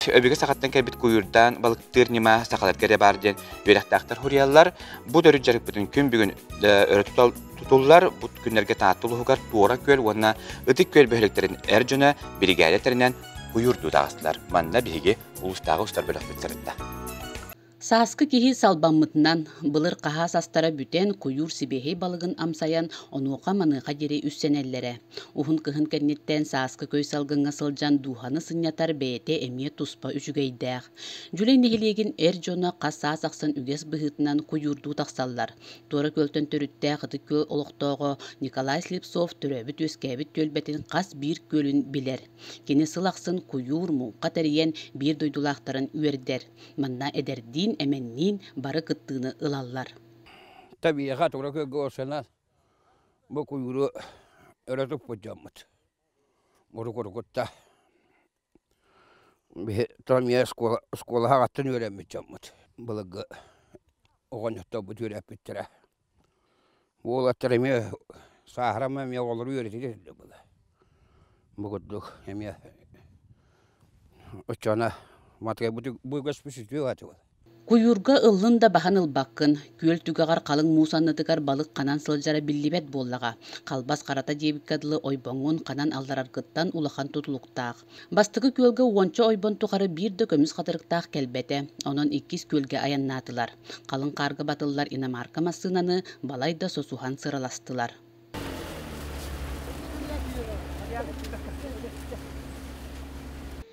Өбүгэ сахаттан кэлбит куйуурдаан балыктыыр ньыма сахаларга эрэ баар диэн үөрэхтээхтэр суруйаллар. Бу төрүт дьарыкпытын күн бүгүн өрө тутуллар. Бу күннэргэ Таатта улууһугар Туора Күөл уонна Ытык Күөл бөһүөлэктэрин эр дьоно биригээдэ тэринэн куйуурдуу таҕыстылар. Манна биһиги улуустааҕы устар бөлөхпүт сырытта. Сааскы киһи салбаммытынан, былыр хаһаас астара бүтэн, куйуур сибиэһэй балыгын амсайан, онуоха-маныаха диэри үссэнэллэрэ. Уһун кыһын кэнниттэн сааскы көй салгыҥҥа сылдьан дууһаны сынньатар бэйэтэ эмиэ туспа үчүгэйдээх. Дьүлэй нэһилиэгин эр дьоно хас саас ахсын үгэс быһыытынан куйуурдуу тахсаллар. Туора Күөлтэн төрүттээх Ытык Күөл олохтооҕо Николай Слепцов төрөөбүт-үөскээбит түөлбэтин хас биир күөлүн билэр. Кини сыл ахсын куйуур, муҥха тэрийэн биир дойдулаахтарын үөрдэр. Манна эдэрдиин, эмэнниин бары кыттыыны ылаллар. Табиэха тура көргө орсанан бу куйууру өрө туппут дьоммут. Урукурукутта биһи Томия оскуола аҕаттан үөрэммит дьоммут. Былыргы оҕонньотторбут үөрэппиттэрэ. Уолаттар эмиэ сааһырама эмиэ оҕолору үөрэтэ былы. Бу курдук эмиэ оччоҕуна матыгайбыт бу үгэспит үтүө аатыбыт. Куйуурга ыллын да баһан ылбаккын, күөл түгэҕэр халыҥ муус аннытыгар балык ханан сылдьара биллибэт буоллаҕа. Халбас харата диэбиккэ дылы ойбоҥҥун ханан аллараргыттан улахан тутулуктаах. Бастакы күөлгэ уонча ойбон тухары биир да көмүс хатырыктаах кэлбэтэ, онон иккис күөлгэ айаннаатылар. Халыҥ хаарга батыллар иномарка массыынаны балайда сосуһан сыраластылар.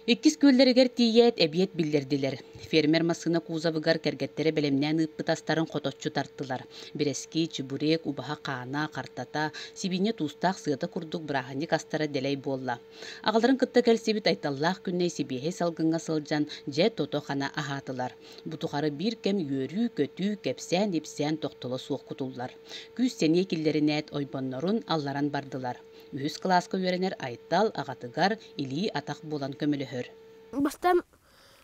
Иккис күөллэригэр тиийээт, эбиэт биллэрдилэр. Фермер массыына кузовыгар кэргэттэрэ бэлэмнээн ыыппыт астарын хоточчу тартылар. Бирэски, чебурек, убаһа хаана, хартата, сибиинньэ туустаах сыата курдук бырааһынньык астара дэлэй буолла. Аҕаларын кытта кэлсибит Айталлаах Күннэй сибиэһэй салгыҥҥа сылдьан, дьэ тото-хана аһаатылар. Бу тухары биир кэм үөрүү-көтүү, кэпсээн-ипсээн тохтоло суох кутуллар. Күүс-сэниэ киллэринээт, ойбоннорун алларан бардылар. Үһүс кылааска үөрэнэр Айтал аҕатыгар илии-атах буолан көмөлөһөр. Бастаан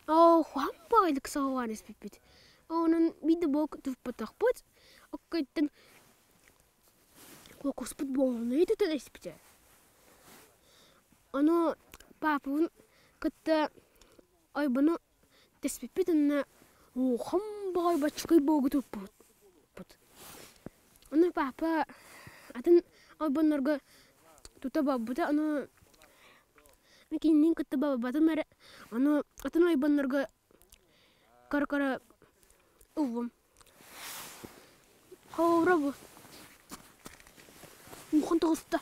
оо, баҕайдык саҕалаан испиппит. Онон биир да буолук туппатахпыт. Оккойтон кокуспут буолунуй тутан испитэ. Ону паапабын кытта ойбону Түспүппүт онно уухам баҕай баччыкый буолгу туппуппут. Ону папа атын ойбоннорго тута барбыта, ону кинини кытта барбатым эрэ, ону атын ойбоннорго көрө-көрө ыллым. Холобура бу мухан тоҕуста.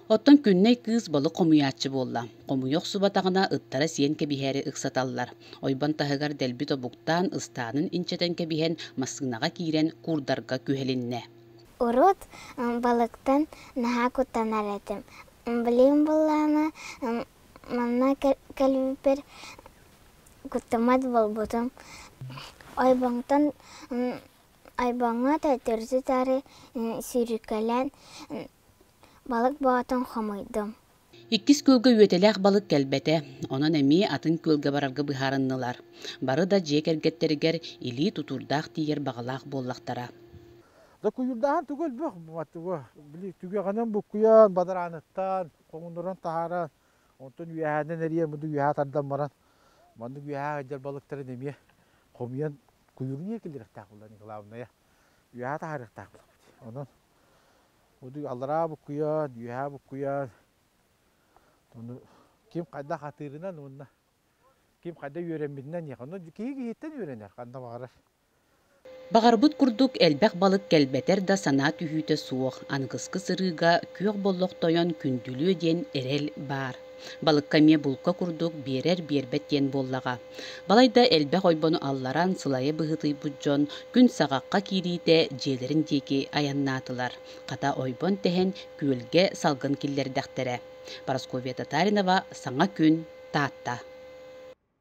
Оттон Күннэй кыыс балык хомуйааччы буолла. Хомуйа охсубатаҕына ыттара сиэн кэбиһээри ыксаталлар. Ойбон таһыгар дэлби тобуктаан, ыстаанын инчэтэн кэбиһэн, массыынаҕа киирэн куурдарга күһэлиннэ. Урут балыктан наһаа куттанар этим. Билигин буоллаҕына манна кэлбиппэр куттаммат буолбутум. Ойбонтон Ойбоҥҥо төттөрү-таары сүүрүкэлээн балык боотун хомуйдум. Иккис күөлгэ үөтэлээх балык кэлбэтэ, онон эмиэ атын күөлгэ барарга быһаарыннылар. Бары да дьиэ кэргэттэригэр илии тутуурдаах тиийэр баҕалаах буоллахтара. Да куйуурдааһын тугу элбэх тугу били түгэҕинэн буккуйан бадарааныттан хоҥуннуран таһааран онтон үөһээнэн эрийэн буду үөһээ тардан баран маннык үөһээ сылдьар балыктарын эмиэ хомуйан куйуурун киллэриэхтээх буолла главное үөһээ таһаарыахтаах буоллахпыт онон буду аллараа буккуйан үөһээ буккуйан ону ким хайдах атыырынан уонна ким хайда үөрэммитинэн онно киһи киһиттэн үөрэнэр ханна баҕарар. Баҕарбыт курдук элбэх балык кэлбэтэр да санаа түһүүтэ суох, аныгыскы сырыыга күөх боллох тойон күндүлүө диэн эрэл баар. Балыкка эмиэ булка курдук биэрэр-биэрбэт диэн буоллаҕа. Балайда элбэх ойбону алларан сылайа быһыытыйбыт дьон күн саҕахха киириитэ дьиэлэрин диэки айаннаатылар. Хата ойбон тэһэн күөлгэ салгын киллэрдэхтэрэ. Парасковья Татаринова, Саҥа күн, Таатта.